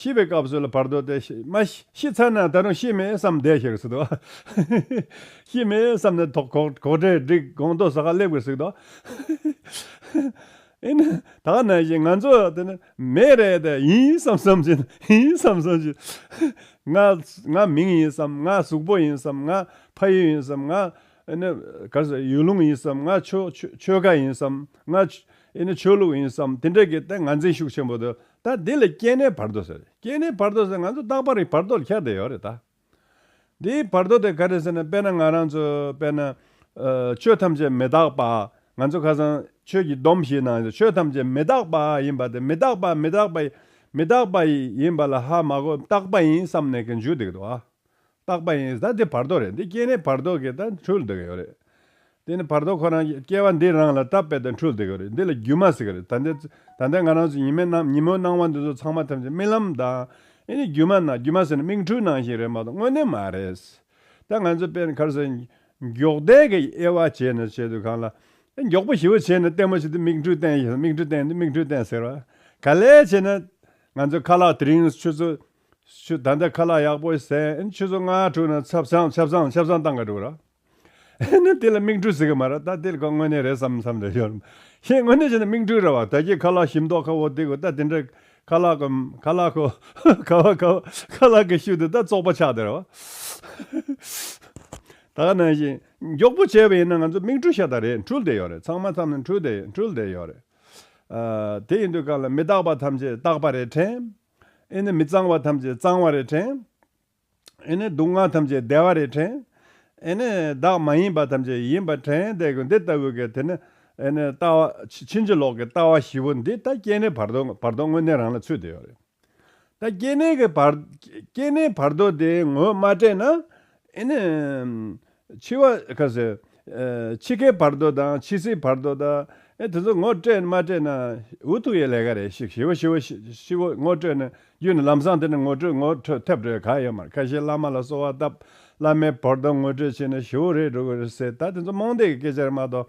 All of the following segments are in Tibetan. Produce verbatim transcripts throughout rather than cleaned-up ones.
ཤི་བའི་སྐབས་སུ་ལ་བར་དོ་དེ་ཤི་མ་ཤི་ཤི་ཚར་ན་ད་རུང་ཤི་མེད་བསམ་བསྡད་ཤེར་སྲིད་དོ། ཤི་མེད་བསམ་ནས་ཐོག་གོ་གོ་འདྲེ་འགྲིག་དགོང་དོ་ས་ཁ་སླེབས་དགོས་སྲིད་དོ། ཨེ་ནི་ད་ག་ནང་བཞིན་ང་ཚོ་དེ་ནི་མེད་རེད་དེ་ཡིན་བསམ་བསམ་བཞིན་ཡིན་བསམ་བསམ་བཞིན། ང་ང་མིང་ཡིན་བསམ། ང་གཟུགས་པོ་ཡིན་བསམ། ང་ཕ་ཡུལ་ཡིན་བསམ། ང་ཨེ་ནི་ག་རེ་ཟེར་ཡུལ་ལུང་ཡིན་བསམ། ང་ཆོལ་ཆོལ་ཆོལ་ཁ་ཡིན་བསམ། ང་ཨེ་ནི་ཆོས་ལུགས་ཡིན་བསམ། དེ་འདྲ་གི་ད་ངར་འཛིན་ཤུགས་ཆེན་པོ་འདུག་ད་འདི་ལ་སྐྱེ་གནས་བར་དོ་ཟེར། སྐྱེ་གནས་བར་དོ་ཟེར་ང་ཚོ་རྟག་པར་བར་དོ་ལ་ཁྱེར་བསྡད་ཡོད་རེད་ད། འདིའི་བར་དོ་དེ་ག་རེ་ཟེར་ན། དཔེར་ན་ང་རང་ཚོ་དཔེར་ན་ཨ་ཆོས་ཐམས་ཅད་མི་རྟག་པ། ང་ཚོ་ཁ་སང་ཆོས་ཀྱི་སྡོམ་བཞིའི་ནང་ཆོས་ཐམས་ཅད་མི་རྟག་པ་ཡིན་པ་དེ། མི་རྟག་པ་མི་རྟག་པ་མི་རྟག་པ་ཡིན་པ་ལ་ཧ་མ་གོ། རྟག་པ་ཡིན་བསམ་ནས་ཀྱང་འཇུག་བསྡད་ཀྱི་འདུག་ཨ། རྟག་པ་ཡིན། ད་འདི་བར་དོ་རེད། འདི་སྐྱེ་གནས་བར་དོ་གིས་ད་འཁྲུལ་བསྡད་ཀྱི་ཡོད་རེད། དེ་ནི་བར་དོ་ཁོ་རང་སྐྱེ་བ་འདི་རང་ལ་སྟབས་པས་ད་འཁྲུལ་བསྡད་ཀྱི་ཡོད་རེད། འདི་ལ་སྒྱུ་མ་ཟེར་གྱི་རེད། ད་ལྟ་ད་ལྟ་ང་རང་ཚོ་ཉི་མའི་སྣང་ཉིན་མོའི་སྣང་བ་འདི་ཚོ་ཚང་མ་ཐམས་ཅད་རྨི་ལམ་དང་། ཨེ་ནི་སྒྱུ་མ་ན་སྒྱུ་མ་ཟེར་ན་མིག་འཕྲུལ་ནང་བཞིན་རེད་མ་གཏོགས་དངོས་གནས་མ་རེད། ད་ང་ཚོ་དཔེར་ན་ག་རེ་ཟེར། མགྱོགས་དལ་གྱི་དབྱེ་བ་བྱས་ནས་བྱས་དུས་གང་ལ། ཨེ་མགྱོགས་པོ་ཞེ་པོ་བྱས་ནས་ལྟད་མོ་བྱེད་དུས་མིག་འཕྲུལ་བསྟན་ཡོད། མིག་འཕྲུལ་བསྟན་དུས་མིག་འཕྲུལ་བསྟན་ཟེར་བ། ག་ལེར་བྱས་ན་ང་ཚོ་ཁ་ལག་དེ་རིང་ཆུ་ཚོད་ཆུ་ད་ལྟ་ཁ་ལག་ཡག་པོ་ཟས། ཨེ་ཆུ་ཚོད་ལྔ་དྲུག་ན་ཆབ་གསང་ཆབ་གསང་ཆབ་གསང་བཏང་ག་འགྲོ་ར། ཨེ་ནི་དེ་ལ་མིག་འཕྲུལ་ཟེར་གི་མ་རེད། ད་དེ་ལ་ཁོ་དངོས་གནས་རེད་བསམ་བསམ་རེད་ཡོད། ཤེས་དངོས་གནས་བྱས་ན་མིག་འཕྲུལ་རེད་བ། ད་ཀྱི་ཁ་ལག་ཞིམ་མདོག་ཁ་པོ་དེ་གོ་ད་དེ་འདྲ། ཁ་ལག་གི་ཁ་ལག་གོ་ག་བ་ག་བ་ཁ་ལག་གི་ཤུལ་དུ་ད་བཙོག་པ་ཆགས་བསྡད་རེད་བ། ད་ག་ནང་བཞིན་མགྱོགས་པོ་བྱས་པ་ཡིན་ན་ང་ཚོ་མིག་འཕྲུལ་ཤ་སྟག་རེད། འཁྲུལ་བསྡད་ཡོད་རེད། ཚང་མ་ཚང་མ་འཁྲུལ་བསྡད་འཁྲུལ་བསྡད་ཡོད་རེད། ཨ་དེ་ཡིན་དུས་གང་ལ་མི་རྟག་པ་ཐམས་ཅད་རྟག་པ་རེད་དྲན། ཨེ་ནི་མི་གཙང་བ་ཐམས་ཅད་གཙང་བ་རེད་དྲན། ཨེ་ནི་སྡུག་བསྔལ་ཐམས་ཅད་བདེ་བ་རེད་དྲན། ཨེ་ནི་བདག་མ་ཡིན་པ་ཐམས་ཅད་ཡིན་པ་དྲན་བསྡད་དགོས། འདི་ལྟ་བུ་གི་དེ་ནི་ཨེ་ནི་ལྟ་བ་ཕྱི་ཕྱིན་ཅི་ལོག་གི་ལྟ་བ་བཞི་པོ་འདི་ད་སྐྱེ་གནས་བར་དོ་བར་དོ་དངོས་གནས་རང་ལ་ཚུད་བསྡད་ཡོད་རེད། ད་སྐྱེ་གནས་ཀྱི་བར་སྐྱེ་གནས་བར་དོ་དེ་ངོས་མ་བྲལ་ན། ཨེ་ནི་འཆི་བ་ག་ཟེར། ཨེ་འཆི་ཁའི་བར་དོ་དང་འཆི་སྲིད་བར་དོ་དང་། ཨེ་དེ་ཚོ་ངོ་སྤྲད་མ་སྤྲད་ན་འུ་ཐུག་ཡའི་ལས་ཀ་རེད། ཞིག་ཞི་བ་ཞི་བ་ཞི་བ་ངོ་སྤྲད་ན་རྒྱུན་ནས་ལམ་སང་དེ་ནས་ངོ་སྤྲོད་ངོ་འཕྲོད་ཐེབས་འགྲོ་ཡ་ག་ཡོད་མ་རེད། ཁ་ཤས་བླ་མ་ལ་གསོལ་བ་བཏབ། བླ་མའི་བར་དོ་ངོ་སྤྲོད་བྱས་ན་ཞི་བ་རེད་འགྲོ་གི་རེད་ཟེར། ད་དེ་ཚོ་རྨོངས་དད་ཀྱི་སྐད་ཆ་རེད་མ་གཏོགས།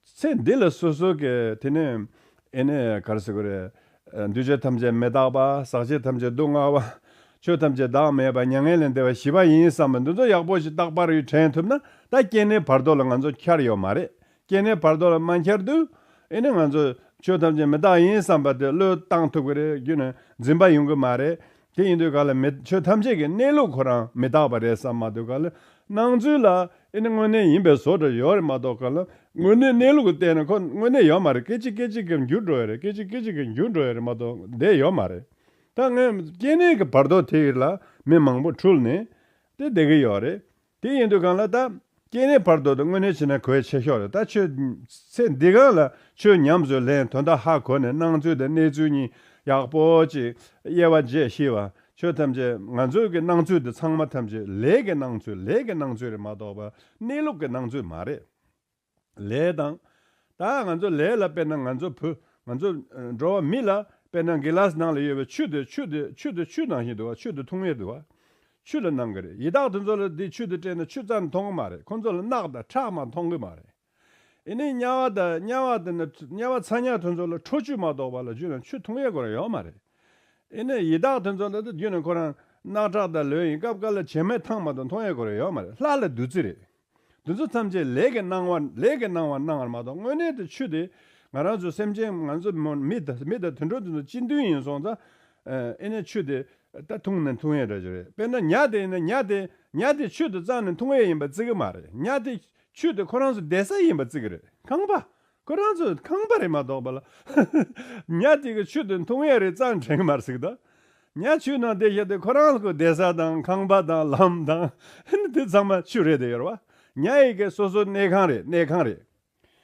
ཚེ་འདི་ལ་སོ་སོ་གི་དེ་ནས་ཨེ་ནས་ག་རེ་ཟེར་དགོས་རེད། ཨ་འདུས་བྱས་ཐམས་ཅད་མི་རྟག་པ། ཟག་བཅས་ཐམས་ཅད་སྡུག་བསྔལ་བ། ཆོས་ཐམས་ཅད་བདག་མེད་པ། མྱ་ངན་ལས་འདས་པ་བཞི་པ་ཡིན་བསམ་པ་འདི་ཚོ་ཡག་པོ་ཞིག་རྟག་པར་ཡོད་དྲན་ཐུབ་ན། ད་སྐྱེ་གནས་བར་དོ་ལ་ང་ཚོ་འཁྱར་ཡོད་མ་རེད། སྐྱེ་གནས་བར་དོ་ལ་མ་འཁྱར་དུས་ཨེ་ནས་ང་ཚོ་ཆོས་ཐམས་ཅད་མི་རྟག་ཡིན་བསམ་པ་དེ་བློས་བཏང་ཐུབ་ཀྱི་རེད། རྒྱུན་ནས་འཛིན་པ་ཡོང་གི་མ་རེད། དེ་ཡིན་དུས་ག་ལ་མི་ཆོས་ཐམས་ཅད་ཀྱི་གནས་ལུགས་ཁོ་རང་མི་རྟག་པ་རེད་བསམ་མ་ཐུབ་ག་ལ། སྣང་ཚུལ་ལ་ཨེ་ནི་དངོས་གནས་ཡིན་པའི་བཟོ་འདྲ་ཡོད་རེད་མ་གཏོགས་ག་ལ། དངོས་གནས་གནས་ལུགས་བལྟས་ན་ཁོ་དངོས་གནས་ཡོད་མ་རེད། སྐད་ཅིག་སྐད་ཅིག་གིས་འགྱུར་འགྲོ་ཡ་རེད། སྐད་ཅིག་སྐད་ཅིག་གིས་འགྱུར་འགྲོ་ཡ་རེད་མ་གཏོགས་བསྡད་ཡོད་མ་རེད། ད་ངས་སྐྱེ་གནས་ཀྱི་བར་དོ་དེ་ལ་མི་མང་པོ་འཁྲུལ་ནས་དེ་བསྡད་ཀྱི་ཡོད་རེད། དེ་ཡིན་དུས་གང་ལ་ད་སྐྱེ་གནས་བར་དོ་དེ་དངོས་གནས་བྱས་ན་གལ་ཆེ་ཤོས་རེད། ད་ཆོས་ཚེ་འདི་གང་ལ་ཆོས་ཉམས་སུ་ལེན། དོན་དག་ཧ་གོ་ནས་སྣང་ཚུལ་དང་གནས་ཚུལ་གཉིས་ཡག་པོ་ཅིག་དབྱེ་བ་འབྱེད་ཤེས་པ། ཆོས་ཐམས་ཅད་ང་ཚོའི་གི་སྣང་ཚུལ་འདི་ཚང་མ་ཐམས་ཅད་ལས་ཀྱི་སྣང་ཚུལ། ལས་ཀྱི་སྣང་ཚུལ་རེད་མ་གཏོགས་པ་གནས་ལུགས་ཀྱི་སྣང་ཚུལ་མ་རེད། ལས་དང་། ད་ང་ཚོ་ལས་ལ་དཔེར་ན་ང་ཚོ་བུ་ང་ཚོ་ཨ་འགྲོ་བ་མི་ལ་དཔེར་ན་གི་ལཱ་སི་ནང་ལ་ཡོད་པའི་ཆུ་དེ་ཆུ་དེ་ཆུ་དེ་ཆུ་ནང་བཞིན་འདུག་བ། ཆུ་དེ་འཐུང་ཡས་འདུག་བ། ཆུ་ལ་སྣང་གི་རེད། ཡི་དྭགས་དེ་ཚོ་ལ་འདི་ཆུ་དེ་སྤྲད་ན་ཆུ་རྩ་ནས་འཐུང་གི་མ་རེད། ཁོ་ཚོ་ལ་རྣག་དང་ཁྲག་མ་མཐོང་གི་མ་རེད། ཨེ་ནི་དམྱལ་བ་དང་དམྱལ་བ་དེ་ནི་དམྱལ་བ་ཚ་དམྱལ་དེ་ཚོ་ལ་ཁྲོ་ཆུ་མ་གཏོགས་པ་ལ་རྒྱུན་ནས་ཆུ་འཐུང་ཡས་ཁོ་རང་ཡོད་མ་རེད། ཨེ་ནི་ཡི་དྭགས་དེ་ཚོ་ལ་དེ་རྒྱུན་ནས་ཁོ་རང་རྣག་ཁྲག་དང་ལོས་ཡིན། སྐབས་འགའ་ལ་བྱེ་མའི་ཐང་མ་གཏོགས་འཐུང་ཡས་ཁོ་རང་ཡོད་མ་རེད། ལྷ་ལ་བདུད་རྩི་རེད། དེ་ཚོ་ཐམས་ཅད་ལས་ཀྱི་སྣང་བ་ལས་ཀྱི་སྣང་བ་སྣང་བར་མ་གཏོགས་དངོས་གནས་དེ་ཆུ་དེ་ང་རང་ཚོ་སེམས་ཅན་ང་ཚོ་མི་དང་མི་དང་དུད་འགྲོ་དེ་ཚོ་གཅིག་མཐུན་ཡིན་སོང་ཙང་། ཨེ་ནི་ཆུ་དེ་ད་འཐུང་ནས་འཐུང་ཡས་འདྲ་ཅིག་རེད། དཔེར་ན་ཉ་དེ་ཡིན་ན་ཉ་དེ་ཉ་དེ་ཆུ་དེ་རྩ་ནས་འཐུང་ཡས་ཡིན་པ་བརྩི་གི་མ་རེད། ཉ་དེ་ཆུ་དེ་ཁོ་རང་ཚོ་བསྡད་ས་ཡིན་པ་བརྩི་གི་རེད། ཁང་པ། ཁོ་རང་ཚོ་ཁང་པ་རེད་མ་གཏོགས་པ་ལ། ཉ་དེ་གི་ཆུ་དེ་འཐུང་ཡས་རེད་རྩ་ནས་དྲན་གི་མ་རེད་ཟེར་གི་འདུག་ཉ་ཆུའི་ནང་བསྡད་བཞག་དུས་ཁོ་རང་ཚོ་བསྡད་ས་དང་ཁང་པ་དང་ལམ་དང་ཨ་ནི་དེ་ཚང་མ་ཆུ་རེད་བསྡད་ཡོད་རེད་བ། ཉ་ཡི་གེ་སོ་སོ་གནས་ཁང་རེད། གནས་ཁང་རེད།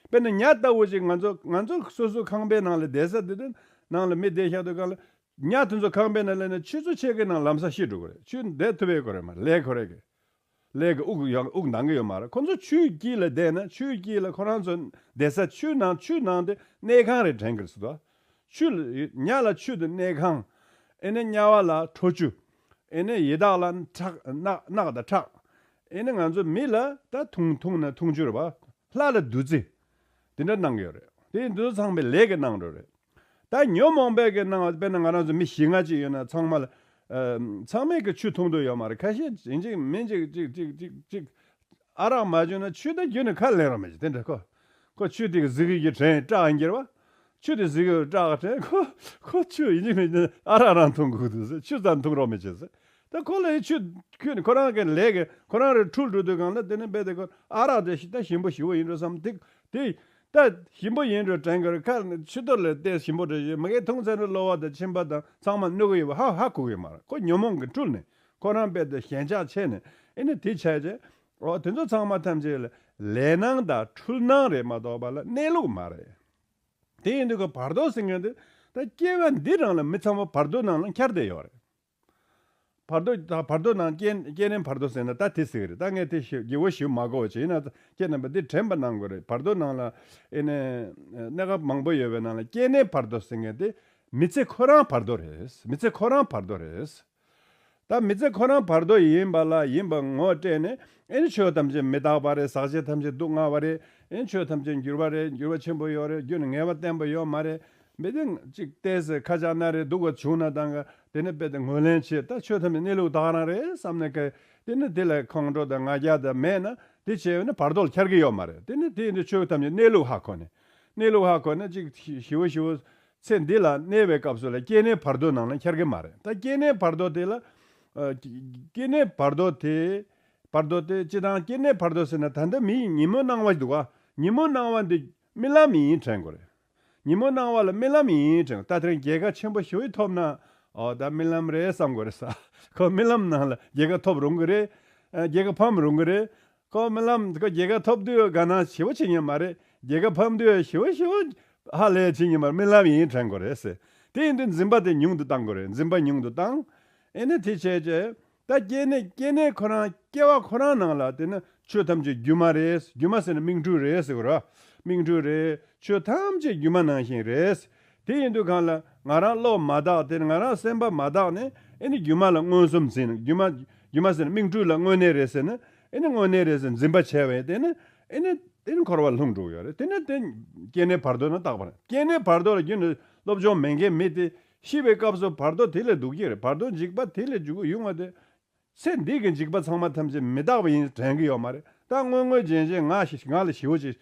དཔེར་ན་ཉ་ལྟ་བུ་ཅིག་ང་ཚོ་ང་ཚོ་སོ་སོ་ཁང་པའི་ནང་ལ་བསྡད་ས་དེ་དུས་ནང་ལ་མི་བསྡད་བཞག་དུས་གང་ལ་ཉ་དེ་ཚོ་ཁང་པའི་ནང་སླེབས་ན་ཆུ་ཚོད་ཕྱེད་ཀའི་ནང་ལམ་སང་ཤི་འགྲོ་གི་རེད། ཆུ་བསྡད་ཐུབ་ཡས་ཁོ་རེད་མ་རེད། ལས་ཁོ་རེ་གི་ལས་ཀྱི་དབུགས་ཡང་དབུགས་འདང་གི་ཡོད་མ་རེད། ཁོ་ཚོ་ཆུའི་དཀྱིལ་ལ་བསྡད་ན་ཆུའི་དཀྱིལ་ལ་ཁོ་རང་ཚོ་བསྡད་ས་ཆུ་ནང་ཆུ་ནང་དེ་གནས་ཁང་རེད་དྲན་གི་རེད་ཟེར་དོ། ཆུ་ལ་ཉ་ལ་ཆུ་དེ་གནས་ཁང་། ཨེ་ནས་དམྱལ་བ་ལ་ཁྲོ་ཆུ། ཨེ་ནས་ཡི་དྭགས་ལ་ཁྲག་རྣག་རྣག་དང་ཁྲག་ཨེ་ནས་ང་ཚོ་མི་ལ་ད་འཐུང་འཐུང་ན་འཐུང་ཆུ་རེད་བ། ལྷ་ལ་བདུད་རྩི། དེ་འདྲ་གནང་གི་ཡོད་རེད། དེ་འདི་ཚོ་ཚང་མའི་ལས་ཀྱི་གནང་འགྲོ་རེད། ད་ཉོན་མོངས་པའི་གི་སྣང་བ། དཔེར་ན་ང་རང་ཚོ་མི་བཞི་ལྔ་ཅིག་ཡོད་ན། ཚང་མ་ལ་ཨ་ཚང་མས་གི་ཆུ་འཐུང་འདོད་ཡོད་མ་རེད། ཁ་ཤས་ཡིན་གཅིག་མིན་གཅིག་གཅིག་གཅིག་གཅིག་གཅིག་ཨ་རག་མ་བྱུང་ན་ཆུ་ད་རྒྱུན་ནས་ཁ་ལེན་རོགས་མི་བྱེད། དེ་འདྲ་ཁོ་ཁོ་ཆུ་དེ་གི་གཟི་གི་གི་དྲན་སྐྲག་ཡིན་གྱི་རེད་བ། ཆུ་དེ་གཟི་གི་སྐྲག་དྲན། ཁོ་ཁོ་ཆུ་ཡིན་གཅིག་མིན་གཅིག་ཨ་རག་རང་འཐུང་དགོས་འདུག་ཟེར། ཆུ་ཙམ་འཐུང་རོགས་མི་བྱེད་ཟེར། ད་ཁོ་ལ་ཆུ་ཁུ་ནས་ཁོ་རང་གི་ལས་ཀྱི་ཁོ་རང་རེ་འཁྲུལ་འགྲོ་དུས་སྒང་ལ། དེ་ནས་རྦད་དེ་ཁོ་ཨ་རག་དེ་ཤི་ད་ཞིམ་པོ་ཞེ་པོ་ཡིན་འགྲོ་བསམ། དེ་དེ་ད་ཞིམ་པོ་ཡིན་འགྲོ་དྲན་གི་རེད། ཁ་ཕྱི་དོར་ལ་དེ་ཞིམ་པོ་འདྲ་ཞིག་མ་གིར་འཐུང་ཚར་ན་གློ་བ་དང་མཆིན་པ་དང་ཚང་མ་གནོད་གི་ཡོད་པ་ཧ་ཧ་གོ་གི་མ་རེད། ཁོ་ཉོན་མོངས་ཀྱིས་འཁྲུལ་ནས་ཁོ་རང་རྦད་དེ་ཞེན་ཆགས་ཆེ་ནས། ཨེ་ནི་དེ་བྱས་རྗེས་འོ་དེ་ཚོ་ཚང་མ་ཐམས་ཅད་ལ་ལས་སྣང་དང་འཁྲུལ་སྣང་རེད་མ་གཏོགས་པ་ལ་གནས་ལུགས་མ་རེད། དེ་ཡིན་དུས་ཀྱི་བར་དོ་ཟེར་མཁན་དེ་ད་སྐྱེ་བ་འདི་རང་ལ་མི་ཚང་མ་བར་དོ་ནང་ལ་འཁྱར་བསྡད་ཡོད་རེད། བར་དོ་ད་བར་དོ་ནང་སྐྱེ་སྐྱེ་གནས་བར་དོ་ཟེར་ན་ད་དེ་ཟེར་གི་རེད། ད་ངས་དེ་ཞིབ་རྒྱས་པོ་ཞིབ་མ་གོ་བ་བྱས་ན། ཁྱེད་རྣམ་པ་འདི་དྲན་པ་གནང་དགོས་རེད། བར་དོ་ནང་ལ་ཨེ་ནས་གནས་སྐབས་མང་པོ་ཡོད་པའི་ནང་ལ་སྐྱེ་གནས་བར་དོ་ཟེར་མཁན་དེ་མི་ཚེ་ཁོ་རང་བར་དོ་རེད། མི་ཚེ་ཁོ་རང་བར་དོ་རེད། ད་མི་ཚེ་ཁོ་རང་བར་དོ་ཡིན་པ་ལ་ཡིན་པ་ངོ་སྤྲད་ནས། ཨེ་ནི་ཆོས་ཐམས་ཅད་མི་རྟག་པ་རེད། ཟག་བཅས་ཐམས་ཅད་སྡུག་བསྔལ་བ་རེད། ཨེ་ནི་ཆོས་ཐམས་ཅད་འགྱུར་བ་རེད། འགྱུར་བ་ཆེན་པོ་ཡོད་རེད། རྒྱུ་ནི་ངེས་པ་བརྟན་པོ་ཡོད་མ་རེད། མི་དེ་གཅིག་བལྟས་ཚེ་ཁ་ཆག་ན་རེ་སྡུག་པ་བྱུང་ན་དང་ག་དེ་ནི་རྦད་དེ་ངོས་ལེན་བྱེད། ད་ཆོས་ཐམས་ཅད་གནས་ལུགས་དག་རང་རེད་བསམ་ནས་ག་དེ་ནི་དེ་ལ་ཁོང་ཁྲོ་དང་ང་རྒྱལ་དང་མེད་ན། དེ་བྱས་ན་བར་དོ་ལ་འཁྱར་གི་ཡོད་མ་རེད། དེ་ནི་དེ་ཡིན་དུས་ཆོས་ཐམས་ཅད་གནས་ལུགས་ཧ་གོ་ནས། གནས་ལུགས་ཧ་གོ་ནས་གཅིག་ཞི་བོ་ཞི་བོ་ཚེ་འདི་ལ་གནས་པའི་སྐབས་སུ་ལ་སྐྱེ་གནས་བར་དོ་ནང་ལ་འཁྱར་གི་མ་རེད། ད་སྐྱེ་གནས་བར་དོ་དེ་ལ་ཨ་སྐྱེ་གནས་བར་དོ་དེ་བར་དོ་དེ་སྤྱི་དང་སྐྱེ་གནས་བར་དོ་ཟེར་ན། ད་ལྟ་མིའི་ཉིན་མོ་སྣང་བ་འདུག་ག་ཉིན་མོ་སྣང་བ་འདི་རྨི་ལམ་ཡིན་དྲན་དགོས་རེད། ཉིན་མོ་སྣང་བ་ལ་རྨི་ལམ་ཡིན་དྲན། ད་དེ་རིང་རྒྱལ་ཁ་ཆེན་པོ་ཞེ་པོ་ཐོབ་ན། ཨོ་ད་རྨི་ལམ་རེད་བསམ་དགོས་རེད་ས། ཁོ་རྨི་ལམ་ནང་ལ་རྒྱལ་ཁ་ཐོབ་རུང་གི་རེད། ཨ་རྒྱལ་ཁ་ཕམ་རུང་གི་རེད། ཁོ་རྨི་ལམ་ཁོ་རྒྱལ་ཁ་ཐོབ་དུས་དགའ་སྣང་ཞེ་པོ་བྱེད་ཉན་མ་རེད། རྒྱལ་ཁ་ཕམ་དུས་ཞེ་པོ་ཞེ་པོ་ཧ་ལས་བྱེད་ཉན་མ་རེད། རྨི་ལམ་ཡིན་དྲན་དགོས་རེད་ཟེར། དེ་ཡིན་དུས་འཛིན་པ་དེ་ཉུང་དུ་བཏང་དགོས་རེད། འཛིན་པ་ཉུང་དུ་བཏང་། ཨེ་ནི་དེ་བྱས་རྗེས་ད་སྐྱེ་གནས་སྐྱེ་གནས་ཁོ་རང་སྐྱེ་བ་ཁོ་རང་ནང་ལ་དེ་ནི་ཆོས་ཐམས་ཅད་སྒྱུ་མ་རེད། སྒྱུ་མ་ཟེར་ན་མིག་འཕྲུལ་རེད་ཟེར་དགོས་རེད། མིག་འཕྲུལ་རེད། ཆོས་ཐམས་ཅད་སྒྱུ་མ་ནང་བཞིན་རེད། དེ་ཡིན་དུས་གང་ལ་ང་རང་བློ་མ་དག་དེ་ནི་ང་རང་སེམས་པ་མ་དག་ནས་ཨེ་ནི་སྒྱུ་མ་ལ་མངོན་སུམ་འཛིན། སྒྱུ་མ་སྒྱུ་མ་ཟེར་ན་མིག་འཕྲུལ་ལ་དངོས་གནས་རེད་ཟེར་ན། ཨེ་ནི་དངོས་གནས་རེད་ཟེར་འཛིན་པ་བྱས་པས་དེ་ནི་ཨེ་ནི་དེ་ནི་འཁོར་བ་ལྷུང་འགྲོ་གི་ཡོད་རེད། དེ་ནི་དེ་སྐྱེ་གནས་བར་དོ་ན་རྟག་པར། སྐྱེ་གནས་བར་དོ་ལ་རྒྱུན་ནས་སློབ་སྦྱོང་མེད་མཁན་མི་དེ་ཤི་བའི་སྐབས་སུ་བར་དོ་དེ་ལས་སྡུག་གི་རེད། བར་དོ་འཇིགས་པ་དེ་ལས་འཇུག་གི་ཡོང་བ་དེ། ཚེ་འདི་གི་འཇིགས་པ་ཚང་མ་ཐམས་ཅད་མི་རྟག་པ་ཡིན་དྲན་གི་ཡོད་མ་རེད། ད་དངོས་དངོས་རྗེན་རྗེན་ང་ཞི་ང་ལ་ཞི་བོ་ཅིག་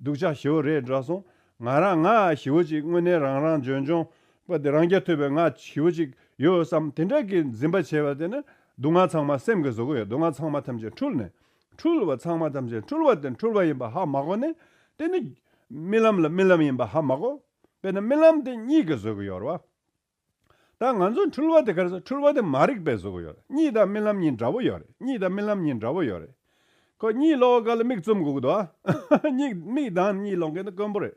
སྡུག་ཅག་ཞི་བོ་རེད་འགྲོ་སོང་། ང་རང་ང་ཞི་བོ་ཅིག་དངོས་གནས་རང་རང་འབྱོན་འབྱོན་པ་དེ་རང་རྐྱ་ཐུབ་པའི་ང་ཞི་བོ་ཅིག་ཡོད་བསམ་དེ་འདྲ་གི་འཛིན་པ་བྱས་པ་དེ་ནི་སྡུག་བསྔལ་ཚང་མ་སེམས་ཀྱིས་བཟོ་གི་ཡོད། སྡུག་བསྔལ་ཚང་མ་ཐམས་ཅད་འཁྲུལ་ནས། འཁྲུལ་བ་ཚང་མ་ཐམས་ཅད་འཁྲུལ་བ་དེ་འཁྲུལ་བ་ཡིན་པ་ཧ་མ་གོ་ནས། དེ་ནི་རྨི་ལམ་ལ་རྨི་ལམ་ཡིན་པ་ཧ་མ་གོ། དཔེར་ན་རྨི་ལམ་དེ་གཉིད་ཀྱིས་བཟོ་གི་ཡོད་རེད་བ། ད་ང་ཚོ་འཁྲུལ་བ་དེ་ག་རེ་ཟེར། འཁྲུལ་བ་དེ་མ་རིག་པས་བཟོ་གི་ཡོད་རེད། གཉིད་དང་རྨི་ལམ་གཉིས་འདྲ་པོ་ཡོད་རེད། གཉིད་དང་རྨི་ལམ་གཉིས་འདྲ་པོ་ཡོད་རེད། ཁོ་གཉིད་ལོག་ག་ལ་མིག་བཙུམ་དགོས་ཀྱི་འདུག་ཨ། གཉིད་མིག་གདངས་གཉིད་ལོག་མཁན་དེ་དཀོན་པོ་རེད།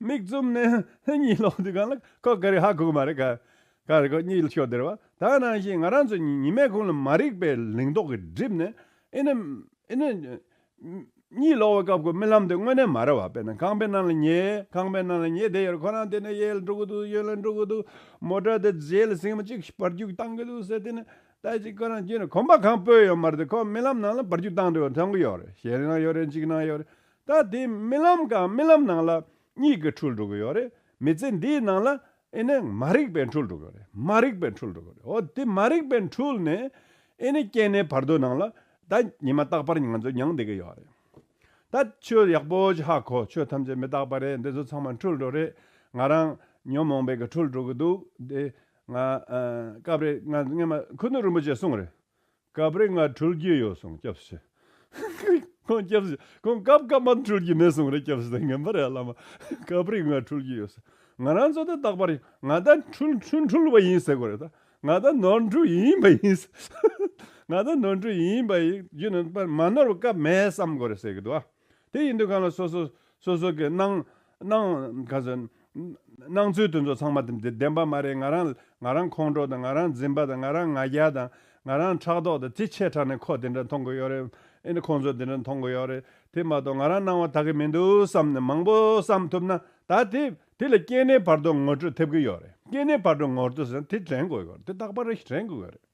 མིག་བཙུམ་ནས་གཉིད་ལོག་དུས་གང་ལ་ཁོ་ག་རེ་ཧ་གོ་གི་མ་རེད། ག་ག་རེ་ཁོ་གཉིད་ཤོར་བསྡད་རེད་བ། ད་ནང་བཞིན་ང་རང་ཚོ་ཉི་མའི་གུང་ལ་མ་རིག་པའི་ལིང་ཏོག་གིས་བསྒྲིབས་ནས། ཨེ་ནི་ཨེ་ནི། གཉིད་ལོག་པའི་སྐབས་ཀྱི་རྨི་ལམ་དེ་དངོས་གནས་མ་རེད་བ། དཔེར་ན་ཁང་པའི་ནང་ལ་ཉལ། ཁང་པའི་ནང་ལ་ཉལ་བསྡད་ཡོད་རེད། ཁོ་རང་དེ་ནས་གཡས་ལ་འགྲོ་གི་འདུག་གཡོན་ལ་འགྲོ་གི་འདུག་མོ་ཊ་དེ་རྗེས་ལ་ཟིན་མ་གཅིག་བར་རྒྱུག་བཏང་གི་འདུག་ཟེར། དེ་ནས་ད་ཅིག་ཁོ་རང་རྒྱུན་ནས་གོམ་པ་གང་སྤོས་ཡོད་མ་རེད་དེ། ཁོ་རྨི་ལམ་ནང་ལ་བར་རྒྱུག་བཏང་འདུག་མཐོང་གི་ཡོད་རེད། ཞེ་ནང་ཡོད་རེད། གཅིག་ནང་ཡོད་རེད། ད་དེ་རྨི་ལམ་གང་རྨི་ལམ་ནང་ལ་གཉིད་ཀྱིས་འཁྲུལ་འགྲོ་གི་ཡོད་རེད། མི་ཚེ་འདིའི་ནང་ལ་ཨེ་ནས་མ་རིག་པས་འཁྲུལ་འགྲོ་གི་ཡོད་རེད། མ་རིག་པས་འཁྲུལ་འགྲོ་གི་ཡོད་རེད། འོ་དེ་མ་རིག་པས་འཁྲུལ་ནས་ཨེ་ནས་སྐྱེ་གནས་བར་དོ་ནང་ལ་ད་ཉི་མ་རྟག་པར་ང་ཚོ་མྱངས་བསྡད་ཀྱི་ཡོད་རེད། ད་ཆོས་ཡག་པོ་ཅིག་ཧ་གོ། ཆོས་ཐམས་ཅད་མི་རྟག་པ་རེད། འདི་ཚོ་ཚང་མ་འཁྲུལ་འགྲོ་རེད། ང་རང་ཉོན་མོངས་པའི་གི་འཁྲུལ་འགྲོ་གི་འདུག་འདི་ང་ཨ་སྐབས་རེ་ང་སྔོན་མ་ཁུ་ནུ་རིན་པོ་ཆེས་གསུངས་རེད། སྐབས་རེ་ང་འཁྲུལ་གྱི་ཡོད་གསུངས་སྐྱབས་སུ་མཆི། ཁོང་སྐྱབས་སུ་ཁོང་སྐབས་སྐབས་མ་འཁྲུལ་གྱི་མེད་གསུངས་རེད། སྐྱབས་སུ་ངན་པ་རེད་བླ་མ། སྐབས་རེ་ང་འཁྲུལ་གྱི་ཡོད་ཟེར། ང་རང་ཚོ་ད་རྟག་པར་ང་ད་འཁྲུལ་འཁྲུལ་འཁྲུལ་བ་ཡིན་ཟེར་དགོས་རེད། ད་ང་ད་ནོར་འཁྲུལ་ཡིན་པ་ཡིན་ཟེར། ང་ད་ནོར་འཁྲུལ་ཡིན་པ་ཡིན་རྒྱུ་ནི་མ་ནོར་བ་སྐབས་མེད་བསམ་དགོས་རེད་ཟེར་གི་འདུག་ཨ། དེ་ཡིན་དུས་གང་ལ་སོ་སོ་སོ་སོ་གི་སྣང་སྣང་ག་ཚོད། སྣང་ཚུལ་དེ་ཚོ་ཚང་མ་དེ་བདེན་པ་མ་རེད། ང་རང་ང་རང་ཁོང་ཁྲོ་དང་ང་རང་འཛིན་པ་དང་ང་རང་ང་རྒྱལ་དང་ང་རང་ཕྲག་དོག་དང་དེ་ཆེ་དྲགས་ནས་ཁོ་དེ་འདྲ་མཐོང་གི་ཡོད་རེད། ཨེ་ནི་ཁོང་ཚོ་དེ་འདྲ་མཐོང་གི་ཡོད་རེད། དེ་མ་གཏོགས་ང་རང་སྣང་བ་དག་གི་མི་འདུག་བསམ་ནས་མང་པོ་བསམ་ཐུབ་ན་ད་དེ་དེ་ལ་སྐྱེ་གནས་བར་དོ་ངོ་སྤྲོད་ཐེབས་ཀྱི་ཡོད་རེད། སྐྱེ་གནས་བར་དོ་ངོ་སྤྲོད་ཟེར་ན་དེ་དྲན་དགོས་ཡོད་རེད། དེ་རྟག་པར་རེ་ཞིག་དྲན་དགོས་ཡོད་རེད།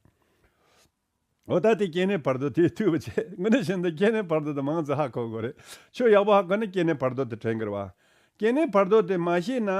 འོ་ད་དེ་སྐྱེ་གནས་བར་དོ་དེ་ཐུབ་པ་བྱས། དངོས་གནས་བྱས་ན་སྐྱེ་གནས་བར་དོ་དེ་མང་ཙམ་ཧ་གོ་དགོས་རེད། ཆོས་ཡག་པོ་ཧ་གོ་ན་སྐྱེ་གནས་བར་དོ་དེ་དྲན་དགོས་རེད་བ། སྐྱེ་གནས་བར་དོ་དེ་མ་ཤེས་ན།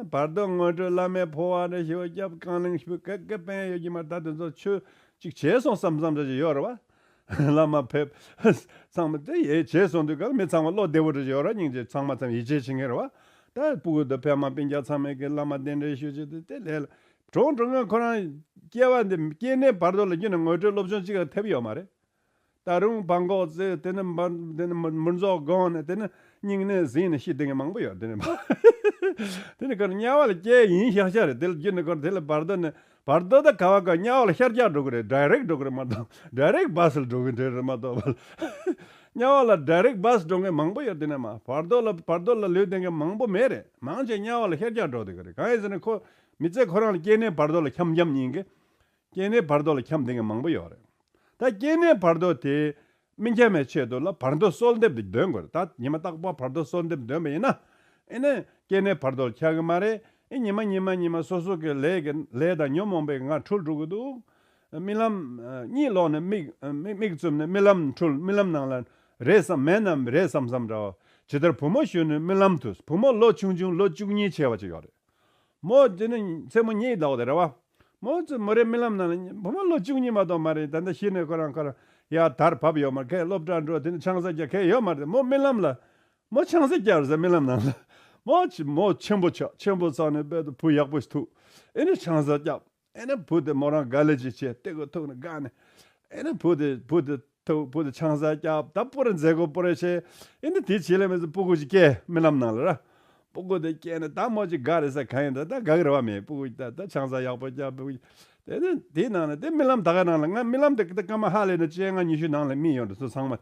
བར་དོ་ངོ་སྤྲོད། བླ་མའི་འཕོ་བ་འདྲ་ཞིག་རྒྱབ། རྐང་གླིང་ཞིག་ག་ག་ཕན་ཡོད་ཀྱི་མ་རེད། ད་དེ་ཚོ་ཆོས་ཅིག་བྱས་སོང་བསམ་བསམ་འདྲ་ཞིག་ཡོད་རེད་བ། བླ་མ་ཕེབས། ཚང་མ་དེ་ཡས་བྱས་སོང་དུས་ག་མི་ཚང་མ་བློ་བདེ་བོ་འདྲ་ཞིག་ཡོད་རེད། སྙིང་རྗེ། ཚང་མ་ཚང་ཡིད་ཆེས་བྱེད་མཁན་རེད་བ། ད་སྤུ་གུ་དང་ཕ་མ་སྤུན་ཀྱག་ཚང་མས་ཀྱི་བླ་མ་གདན་འདྲེན་ཞུ་བྱེད་དེ་དེ་ལས་ལ་གྲོངས་འགྲོ་མཁན་ཁོ་རང་སྐྱེ་བ་འདི། སྐྱེ་གནས་བར་དོ་ལ་རྒྱུན་ནས་ངོ་སྤྲོད་སློབ་སྦྱོང་གཅིག་ལ་ཐེབས་ཡོད་མ་རེད། ད་རུང་བྲང་ཁོག་བརྩེགས། དེ་ནི་འབར། དེ་ནི་མུར་མཛོག་སྒོ་ནས། དེ་ནི་སྙིང་ནད་ཟིན་ནས་ཤི་བསྡད་མཁན་མང་པོ་ཡོད། དེ་ནི་དེ་ནི་ཁོ་དམྱལ་བ་ལ་སྐྱེས་ཡིན་ཤག་ཤག་རེད། དེ་ལ་རྒྱུན་ནས་ཁོ་དེ་ལ་བར་དོ་ནི། བར་དོ་ད་ག་བ་ག་དམྱལ་བ་ལ་ཤར་རྒྱག་འགྲོ་གི་རེད། ཌའི་རེག་འགྲོ་གི་རེད་མ་གཏོགས། ཌའི་རེག་བྷ་སི་ལ་འགྲོ་གི་འདྲ་རེད་མ་གཏོགས། དམྱལ་བ་ལ་ཌའི་རེག་བྷ་སི་འགྲོ་མཁན་མང་པོ་ཡོད། དེ་ནས་མ་བར་དོ་ལ། བར་དོ་ལ་ལུས་བསྡད་མཁན་མང་པོ་མེད་རེད། མང་ཆེ་དམྱལ་བ་ལ་ཤར་རྒྱག་འགྲོ་བསྡད་གི་རེད། གང་ཡིན་ཟེར་ན་ཁོ་མི་ཚེ་ཁོ་རང་ལ་སྐྱེ་གནས་བར་དོ་ལ་འཁྱམ་འཁྱམ་ཡིན་གི། སྐྱེ་གནས་བར་དོ་ལ་འཁྱམས་བསྡད་མཁན་མང་པོ་ཡོད་རེད། ད་སྐྱེ་གནས་བར་དོ་དེ་སྨིན་རྒྱུ་མེད་ཆེད་དུ་ལ་བར་དོ་གསོལ་འདེབས་དེ་འདོན་དགོས་རེད། ད་ཉི་མ་རྟག་པར་བར་དོ་གསོལ་འདེབས་འདོན་པ་ཡིན་ན། ཨེ་ནས་སྐྱེ་གནས་བར་དོ་ལ་ཆགས་ཀྱི་མ་རེད། ཨེ་ཉི་མ་ཉི་མ་ཉི་མ་སོ་སོ་གི་ལས་ཀྱི་ལས་དང་ཉོན་མོངས་པའི་ང་འཁྲུལ་འགྲོ་གི་འདུག། རྨི་ལམ་གཉིད་ལོག་ནས་མིག་མིག་མིག་བཙུམ་ནས་རྨི་ལམ་འཁྲུལ། རྨི་ལམ་ནང་ལ་རེད་བསམ། མེད་ན་རེད་བསམ་བསམ་འདྲ་བ། ཇི་ལྟར་བུ་མོ་གཞོན་ནུའི་རྨི་ལམ་དུ། བུ་མོ་ལོ་ཆུང་ཆུང་ལོ་བཅུ་གཉིས་བྱས་པ་ཅིག་ཡོད་རེད། མོ་དེ་ནི་མཚན་མོ་གཉིད་ལོག་དེ་རེད་བ། མོ་ཚོ་མོ་རའི་རྨི་ལམ་ནང་ལ་བུ་མོ་ལོ་བཅུ་གཉིས་མ་གཏོགས་མ་རེད། ད་ལྟ་གཞི་ནས་ཁོ་རང་ཁོ་རང་ཡར་དར་བབས་ཡོད་མ་རེད། ཁོས་སློབ་གྲྭ་འགྲོ། དེ་ནི་ཆང་ས་རྒྱག་མཁན་ཡོད་མ་རེད། མོ་རྨི་ལམ་ལ་མོ་ཆང་ས་རྒྱག་རེད་ཟེར། རྨི་ལམ་ནང་ལ་མོ་ཆེ་མོ་ཆེན་པོ་ཆགས། ཆེན་པོ་ཚང་ནས་དཔེ་དུ་བུ་ཡག་པོ་ཞིག་ཐུག། ཨེ་ནི་ཆང་ས་རྒྱབ། ཨེ་ནི་བུ་དེ་མོ་རང་དགའ་ལས་ཅིག་བྱས། སྟེགས་བུ་ཐུག་ནས་དགའ་ནས། ཨེ་ནི་བུ་དེ་བུ་དེ་ཐུག། བུ་དེ་ཆང་ས་རྒྱབ། ད་པུ་རེ་མཛད་སྒོ་པུ་རེ་བྱས། ཨེ་ནི་དེ་བྱེད་ལས་མི་ཚོ་སྤུ་གུ་ཅིག་སྐྱེས། རྨི་ལམ་ནང་ལ་ར། སྤུ་གུ་དེ་སྐྱེས་ནས་ད་མོ་ཅིག་དགའ་རེད་ཟེར། གང་ཡིན་ད་ད་དགའ་གི་རེད་བ། མེད། སྤུ་གུ་ད་ད་ཆང་ས་ཡག་པོ་རྒྱབ། སྤུ་གུ་དེ་ནི་དེའི་ནང་ལ་དེ་རྨི་ལམ་ད་ག་ནང་ལ། ང་རྨི་ལམ་དེ་ད་སྐར་མ་ཧ་ལས་ན་བཅོ་ལྔ་ཉི་ཤུ་ནང་ལ་རྨིས་ཡོད་འགྲོ་སོང་ཚང་མ།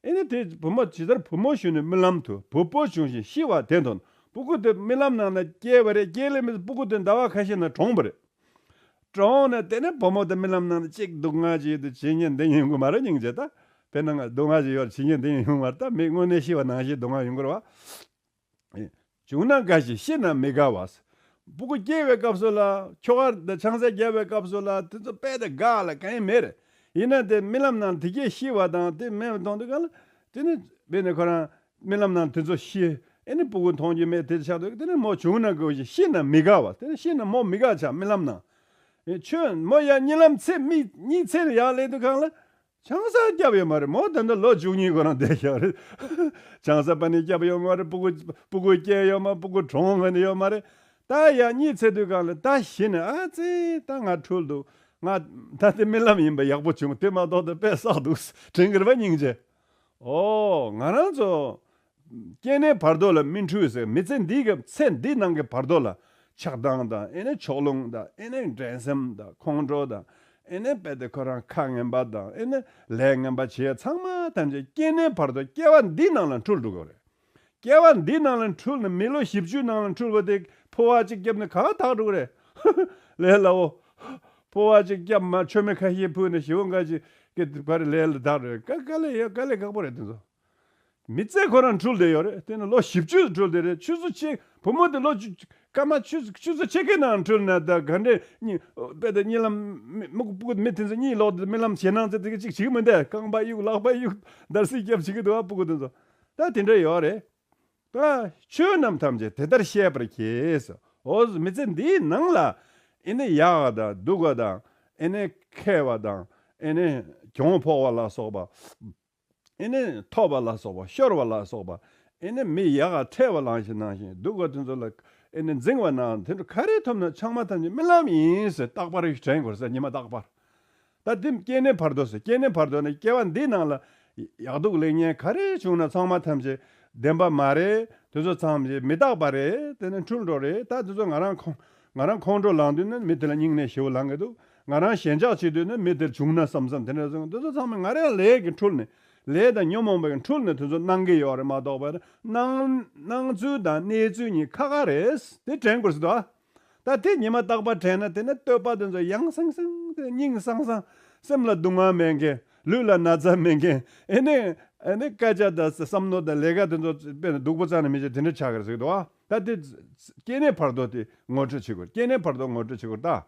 ཨེ་ནི་དེ་བུ་མོ། ཇི་ལྟར་བུ་མོ་གཞོན་ནུའི་རྨི་ལམ་དུ། བུ་ཕོ་བྱུང་ཞིང་ཤི་བ་དེ་མཐོང་། སྤུ་གུ་དེ་རྨི་ལམ་ནང་ན་སྐྱེས་པ་རེད། སྐྱེས་ལས་མི་སྤུ་གུ་དེ་ཟླ་བ་ཁ་ཤས་ནང་གྲོངས་པ་རེད། གྲོངས་ནས་དེ་ནས་བུ་མོ་དེ་རྨི་ལམ་ནང་ན་ཅིག་སྡུག་བསྔལ་ཅིག་དེ་བྱེད་ཉན་འདི་ཉན་གི་མ་རེད། སྙིང་རྗེ། ད་དཔེར་ན་ང་སྡུག་བསྔལ་ཅིག་ཡོད་བྱེད་ཉན་འདི་ཉན་ཡོང་མ་རེད། ད་མི་དངོས་གནས་ཤི་བ་ནང་བཞིན་སྡུག་བསྔལ་ཡོང་གི་རེད་བ། བྱུང་ན་དགའ་ཞིང་ཤི་ན་མི་དགའ་བ། སྤུ་གུ་སྐྱེ་བའི་སྐབས་སུ་ལ། ཁྱོ་ག་དང་ཆང་ས་བརྒྱབ་པའི་སྐབས་སུ་ལ་དེ་ཚོ་དཔེ་དེ་དགའ་ལ་གང་ཡང་མེད་རེད། ཡིན་ན་དེ་རྨི་ལམ་ནང་དེ་སྐྱེས་ཤི་བ་དང་དེ་མེད་པ་མཐོང་དུས་ག་ལ། དེ་ནི་དཔེར་ན་ཁོ་རང་རྨི་ལམ་ནང་དེ་ཚོ་ཤི། ཨེ་ནི་སྤུ་གུ་མཐོང་རྒྱུ་མེད། དེ་ཆགས་དུས་དེ་ནི་མོ་བྱུང་ན་དགའ་ཞིང་ཤི་ན་མི་དགའ་བ། དེ་ནི་ཤི་ན་མོ་མི་དགའ་ཆགས། རྨི་ལམ་ནང་། ཨེ་ཁྱོད་མོ་ཡར་གཉིད་ལམ་ཚེ་མི་གཉིད་ཚེ་ལ་ཡར་སླེབས་དུས་གང་ལ། ཆང་ས་བརྒྱབ་ཡོད་མ་རེད། མོ་ད་ལྟ་ལོ་བཅུ་གཉིས་ཁོ་རང་བསྡད་ཤག་རེད། ཆང་ས་པ་ནི་བརྒྱབ་ཡོད་མ་རེད། སྤུ་གུ་སྤུ་གུ་སྐྱེས་ཡོད་མ། སྤུ་གུ་གྲོངས་ཡོད་མ་རེད། ད་ཡང་གཉིད་ཚེ་དུས་གང་ལ་ད་ཤི་ནས། ཨ་ཙི་ད་ང་འཁྲུལ་འདུག། ང་ད་དེ་རྨི་ལམ་ཡིན་པ་ཡག་པོ་བྱུང་། དེ་མ་གཏོགས་ད་དཔེ་བསགས་འདུག་དྲན་གི་རེད་པ། སྙིང་རྗེ། ཨོ། ང་རང་ཚོ་སྐྱེ་གནས་བར་དོ་ལ་མི་འཁྲུལ་ཟེར། མི་ཚེ་འདི་གི་ཚེ་འདི་ནང་གི་བར་དོ་ལ་ཆགས་སྡང་དང་། ཨེ་ནས་ཕྱོགས་ལྷུང་དང་། ཨེ་ནས་འགྲན་སེམས་དང་། ཁོང་ཁྲོ་དང་། ཨེ་ནས་དཔེ་དེ་ཁོ་རང་ཁ་ངན་པ་དང་། ཨེ་ནས་ལས་ངན་པ་བྱས་ཚང་མ་ཐམས་ཅད་སྐྱེ་གནས་བར་དོ་སྐྱེ་བ་འདི་ནང་ལ་འཁྲུལ་འགྲོ་གི་རེད། སྐྱེ་བ་འདི་ནང་ལ་འཁྲུལ་ནས་མི་ལོ་བཞི་བཅུ་ནང་ལ་འཁྲུལ་བ་དེ་འཕོ་བ་གཅིག་བརྒྱབ་ནས་ག་བ་དག་འགྲོ་གི་རེད། ལས་སླ་བོ། འཕོ་བ་གཅིག་བརྒྱབ་མ། མཆོད་མེ་ཁ་ཤས་ཕུལ་ནས་ཞི་བོ་འགའ་ཅིག་གི་བར་ལས་ལ་དག་རེད། དཀའ་དཀའ་ལས་ཡོད། དཀའ་ལས་ཁག་པོ་རེད་དེ་ཚོ། མི་ཚེ་ཁོ་རང་འཁྲུལ་བསྡད་ཡོད་རེད། དེ་ནི་ལོ་བཞི་བཅུ་འཁྲུལ་བསྡད་རེད། ཆུ་ཚོད་ཕྱེད། བུ་མོ་དེ་ལོ་བཅུ་སྐར་མ་ཆུ་ཆུ་ཚོད་ཕྱེད་ཀའི་ནང་འཁྲུལ་ན་ད་ག་འདྲས་གཉིད། དཔེ་དེ་གཉིད་ལམ་མི་མི་སྤུ་གུ་མི་དེ་ཚོ་གཉིད་ལོག་དེ་རྨི་ལམ་ཞེད་སྣང་ཚེ་དེ་ག་ཅིག་བྱེད་ཀྱི་མི་འདུག། རྐང་པ་གཡུག། ལག་པ་གཡུག། འདར་སིག་རྒྱབ་བྱེད་ཀྱི་འདུག་ཨ། སྤུ་གུ་དེ་ཚོ། ད་དེ་འདྲ་ཡོད་རེད། ད་ཆོས་རྣམས་ཐམས་ཅད་དེ་ལྟར་ཤེས་པར་གྱིས། འོ། མི་ཚེ་འདིའི་ནང་ལ་ཨེ་ནི་ཡག་དང་སྡུག་པ་དང་། ཨེ་ནི་མཁས་པ་དང་། ཨེ་ནི་གྱོང་ཕོག་པ་ལ་སོགས་པ། ཨེ་ནི་ཐོབ་པ་ལ་སོགས་པ། ཤོར་བ་ལ་སོགས་པ། ཨེ་ནི་མི་ཡག་ག་འཕྲད་པ་ལ་ཞིག་ནང་བཞིན། སྡུག་པ་དེ་ཚོ་ལ་ཨེ་ནི་འཛིང་བ་ནང་དེ་འདྲ་ག་རེ་ཐོབ་ན་ཚང་མ་ཐམས་ཅད་རྨི་ལམ་ཡིན་ཟེར་རྟག་པར་དྲན་དགོས་ཟེར། ཉི་མ་རྟག་པར། ད་དེ་སྐྱེ་གནས་བར་དོ་ཟེར། སྐྱེ་གནས་བར་དོ་ནི་སྐྱེ་བ་འདིའི་ནང་ལ་ཡག་སྡུག་ལེགས་ཉེས་ག་རེ་བྱུང་ན་ཚང་མ་ཐམས་ཅད་བདེན་པ་མ་རེད། དེ་ཚོ་ཚང་མ་མི་རྟག་པ་རེད། དེ་ནི་འཁྲུལ་འགྲོ་རེད། ད་དེ་ཚོ་ང་རང་ཁོང་ང་རང་ཁོང་ཁྲོ་ལངས་དུས་ནི་མི་དེ་ལ་སྙིང་ནད་ཞེ་པོ་ལངས་ཀྱི་འདུག། ང་རང་ཞེན་ཆགས་བྱེད་དུས་ནི་མི་དེར་བྱུང་ན་བསམ་བསམ་དེ་འདྲ་སོང་། དེ་ཚོ་ཚང་མ་ང་རང་ལས་ཀྱི་འཁྲུལ་ནས། ལས་དང་ཉོན་མོངས་པའི་འཁྲུལ་ནས་དེ་ཚོ་སྣང་གི་ཡོད་རེད་མ་གཏོགས་པར། སྣང་སྣང་ཚུལ་དང་གནས་ཚུལ་གཉིས་ཁ་ཁ་རེད། དེ་དྲན་དགོས་སུ་འདུག་ཨ། ད་དེ་ཉི་མ་རྟག་པར་དྲན་ན། དེ་ནི་བསྟོད་པ་དེ་ཚོ་ཡང་སང་སང་། དེ་སྙིང་སང་སང་། སེམས་ལ་སྡུག་བསྔལ་མེད་མཁན། ལུས་ལ་ན་ཚ་མེད་མཁན། ཨེ་ནི་ཨེ་ནི་སྐད་ཆ་དང་བསམ་མནོ་དང་ལས་ཀ་དེ་ཚོ་དཔེ་ན་སྡུག་པོ་རྩ་ནས་མི་བྱེད། དེ་འདྲ་ཆགས་ཀྱི་རེད་ཟེར་གི་འདུག་ཨ། ད་དེ་སྐྱེ་གནས་བར་དོ་དེ་ངོ་སྤྲོད་བྱེད་དགོས། སྐྱེ་གནས་བར་དོ་ངོ་སྤྲོད་བྱེད་དགོས། ད་